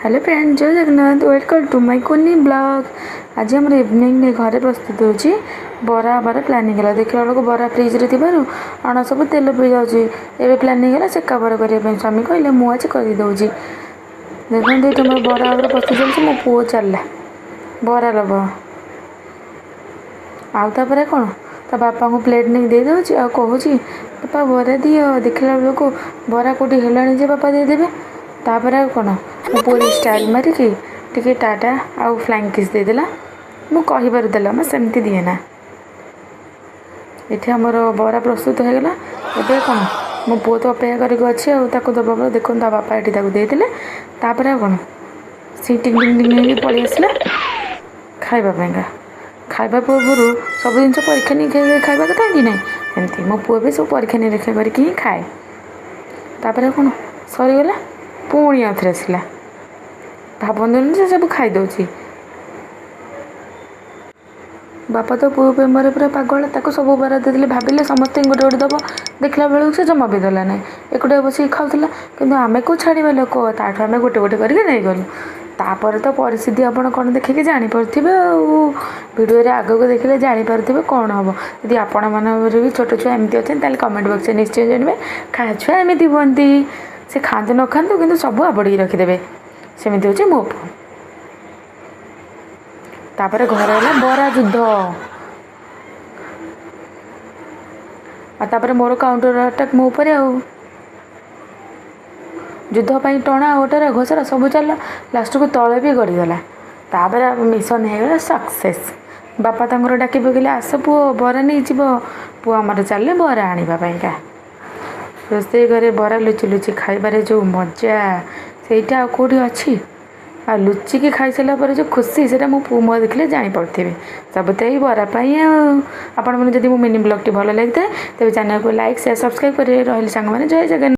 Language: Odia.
Hello friend, Jay Jagannath. Welcome to my କୁନି ବ୍ଲଗ୍। ଆଜି ଆମର ଇଭିନିଂରେ ଘରେ ପ୍ରସ୍ତୁତ ହେଉଛି ବରା ହେବାର ପ୍ଲାନିଂ ହେଲା। ଦେଖିଲା ବେଳକୁ ବରା ଫ୍ରିଜ୍ରେ ଥିବାରୁ ଅଣ ସବୁ ତେଲ ପିଇ ଯାଉଛି। ଏବେ ପ୍ଲାନିଂ ହେଲା ସେକା ବରା କରିବା ପାଇଁ। ସ୍ୱାମୀ କହିଲେ ମୁଁ ଆଜି କରିଦେଉଛି। ଦେଖନ୍ତୁ, ଏଠି ଆମର ବରା ହେବାର ପ୍ରସ୍ତୁତ ଚାଲିଛି। ମୋ ପୁଅ ଚାଲିଲା ବରା ନେବ। ଆଉ ତାପରେ କ'ଣ, ତା ବାପାଙ୍କୁ ପ୍ଲେଟ୍ ନେଇକି ଦେଇଦେଉଛି ଆଉ କହୁଛି, ବାପା ବରା ଦିଅ। ଦେଖିଲା ବେଳକୁ ବରା କେଉଁଠି ହେଲାଣି ଯେ ବାପା ଦେଇଦେବେ। ତାପରେ ଆଉ କ'ଣ, ମୋ ପୁଅ ଷ୍ଟାଇଲ୍ ମାରିକି ଟିକେ ଟାଟା ଆଉ ଫ୍ଲାଇଂ କିସ୍ ଦେଇଦେଲା। ମୁଁ କହିବାରୁ ଦେଲା, ମୁଁ ସେମିତି ଦିଏ ନା। ଏଠି ଆମର ବରା ପ୍ରସ୍ତୁତ ହେଇଗଲା। ଏବେ କ'ଣ, ମୋ ପୁଅ ତ ଅପେକ୍ଷା କରିକି ଅଛି ଆଉ ତାକୁ ଦେବା ପରେ। ଦେଖନ୍ତୁ, ତା ବାପା ଏଠି ତାକୁ ଦେଇଦେଲେ। ତାପରେ ଆଉ କ'ଣ, ସେ ଟିଙ୍ଗ ଟିଙ୍ଗ ଟିଙ୍ଗ ହେଇକି ପଳେଇ ଆସିଲା ଖାଇବା ପାଇଁକା। ଖାଇବା ପୂର୍ବରୁ ସବୁ ଜିନିଷ ପରୀକ୍ଷା ନିରୀକ୍ଷା ଖାଇବା କଥା କି ନାହିଁ, ଏମିତି ମୋ ପୁଅ ବି ସବୁ ପରୀକ୍ଷା ନିରୀକ୍ଷା କରିକି ହିଁ ଖାଏ। ତାପରେ ଆଉ କ'ଣ, ସରିଗଲା। ପୁଣି ଆଉଥରେ ଆସିଲା। ଭାବନ୍ତୁନି ସେ ସବୁ ଖାଇଦେଉଛି। ବାପା ତ ପୁଅ ପ୍ରେମରେ ପୁରା ପାଗଳ। ତାକୁ ସବୁ ବରା ଦେଇଦେଲେ, ଭାବିଲେ ସମସ୍ତଙ୍କୁ ଗୋଟେ ଗୋଟେ ଦେବ। ଦେଖିଲା ବେଳକୁ ସେ ଜମା ବି ଦେଲା ନାହିଁ, ଏକୁଟିଆ ବସିକି ଖାଉଥିଲା। କିନ୍ତୁ ଆମେ କେଉଁ ଛାଡ଼ିବା ଲୋକ? ତାଠୁ ଆମେ ଗୋଟେ ଗୋଟେ କରିକି ନେଇଗଲୁ। ତାପରେ ତ ପରିସ୍ଥିତି ଆପଣ କ'ଣ ଦେଖିକି ଜାଣିପାରୁଥିବେ, ଆଉ ଭିଡ଼ିଓରେ ଆଗକୁ ଦେଖିଲେ ଜାଣିପାରୁଥିବେ କ'ଣ ହେବ। ଯଦି ଆପଣମାନଙ୍କର ବି ଛୋଟ ଛୁଆ ଏମିତି ଅଛନ୍ତି, ତାହେଲେ କମେଣ୍ଟ ବକ୍ସରେ ନିଶ୍ଚୟ ଜାଣିବେ। କାହା ଛୁଆ ଏମିତି ହୁଅନ୍ତି? ସେ ଖାଆନ୍ତୁ ନ ଖାଆନ୍ତୁ, କିନ୍ତୁ ସବୁ ଆବଡ଼ିକି ରଖିଦେବେ। ସେମିତି ହେଉଛି ମୋ ପୁଅ। ତାପରେ ଘରେ ହେଲା ବରା ଯୁଦ୍ଧ। ଆଉ ତାପରେ ମୋର କାଉଣ୍ଟର ଆଟାକ୍ ମୋ ଉପରେ। ଆଉ ଯୁଦ୍ଧ ପାଇଁ ଟଣା ଓଟରା ଘୋଷରା ସବୁ ଚାଲିଲା। ଲାଷ୍ଟକୁ ତଳେ ବି ଗଡ଼ିଗଲା। ତାପରେ ମିଶନ ହେଇଗଲା ସକ୍ସେସ୍। ବାପା ତାଙ୍କର ଡାକି ପକେଇଲେ, ଆସ ପୁଅ, ବରା ନେଇଯିବ। ପୁଅ ଆମର ଚାଲିଲେ ବରା ଆଣିବା ପାଇଁକା। ରୋଷେଇ ଘରେ ବରା ଲୁଚି ଲୁଚି ଖାଇବାରେ ଯେଉଁ ମଜା, ସେଇଟା ଆଉ କେଉଁଠି ଅଛି? ଆଉ ଲୁଚିକି ଖାଇସାରିଲା ପରେ ଯେଉଁ ଖୁସି, ସେଇଟା ମୋ ପୁଅ ମୁହଁ ଦେଖିଲେ ଜାଣିପାରୁଥିବେ। ସବୁ ତ ଏଇ ବରା ପାଇଁ। ଆଉ ଆପଣମାନେ ଯଦି ମୋ ମିନି ବ୍ଲଗ୍ଟି ଭଲ ଲାଗିଥାଏ, ତେବେ ଚ୍ୟାନେଲକୁ ଲାଇକ୍, ସେୟାର, ସବସ୍କ୍ରାଇବ୍ କରିବେ। ରହିଲି ସାଙ୍ଗମାନେ, ଜୟ ଜଗନ୍ନାଥ।